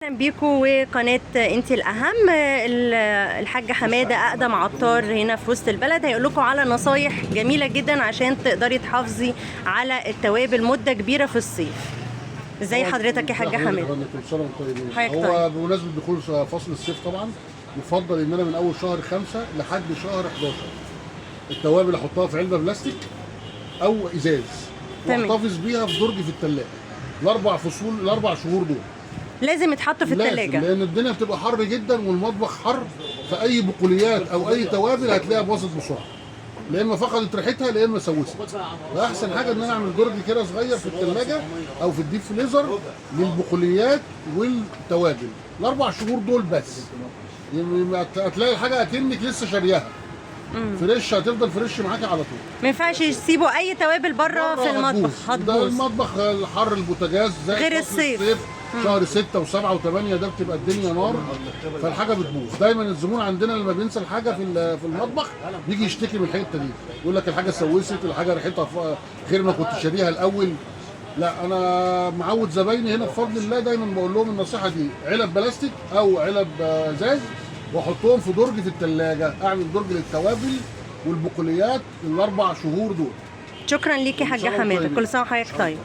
اهلا بيكم وقناة انت الاهم. الحاج حمادة اقدم عطار هنا في وسط البلد، هيقول لكم على نصايح جميلة جدا عشان تقدري تحافظي على التوابل مده كبيرة في الصيف. ازي حضرتك يا حاج حماده؟ كل سنة وانتم طيبين. حضرتك هو بمناسبة دخول فصل الصيف طبعا يفضل ان انا من اول شهر 5 لحد شهر 11 التوابل احطها في علبة بلاستيك او ازاز، واحتفظ بيها في درج في الثلاجة الاربع فصول، الاربع شهور دول لازم يتحطوا في الثلاجة، لان الدنيا بتبقى حر جدا والمطبخ حر، فاي بقوليات او اي توابل هتلاقيها باظت بسرعة، لا اما فقدت ريحتها لا اما سوست. فاحسن حاجة ان انا اعمل درج كده صغير في الثلاجة او في ال deep freezer للبقوليات والتوابل الاربع شهور دول بس. هتلاقي الحاجة اكنك لسه شارياها fresh، هتفضل fresh معاكي على طول. ما ينفعش يسيبوا اي توابل بره في المطبخ، هتبوظ. ده المطبخ الحر، البوتاجاز زي غير الصيف شهر 6 و7 و8 ده بتبقى الدنيا نار، فالحاجه بتبوظ. دايما الزبون عندنا لما بينسى الحاجة في المطبخ بيجي يشتكي من الحتة دي، يقول لك الحاجة سوست، الحاجة ريحتها غير ما كنت شاريها الاول. لا، انا معود زبايني هنا بفضل الله، دايما بقول لهم النصيحة دي: علب بلاستيك او علب ازاز، واحطهم في درج في الثلاجة، اعمل درج للتوابل والبقوليات الاربع شهور دول. شكرا ليكي يا حاجة حماده، كل سنة وحضرتك طيب.